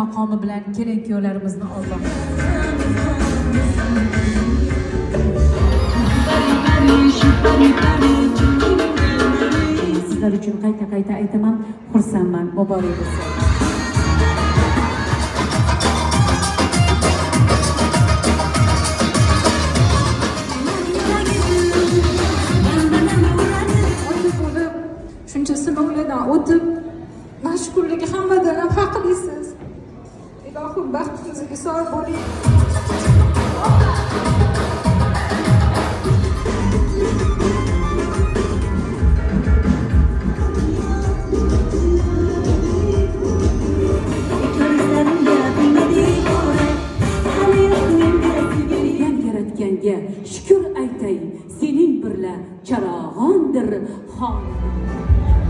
maqomi bilan kelin kuyovlarimizni Alloh sizlar uchun qayta qayta aytaman, xursandman. Muborak bo'lsin. Oila bo'lib, shuncha sinovlardan o'tib, mana shu kunlarga hammadan ham haqlisiz. Ilohim, baxtingizga sor bo'ling. Yan yaratganga shukur aytay, sening birla charog'ondir xonadon.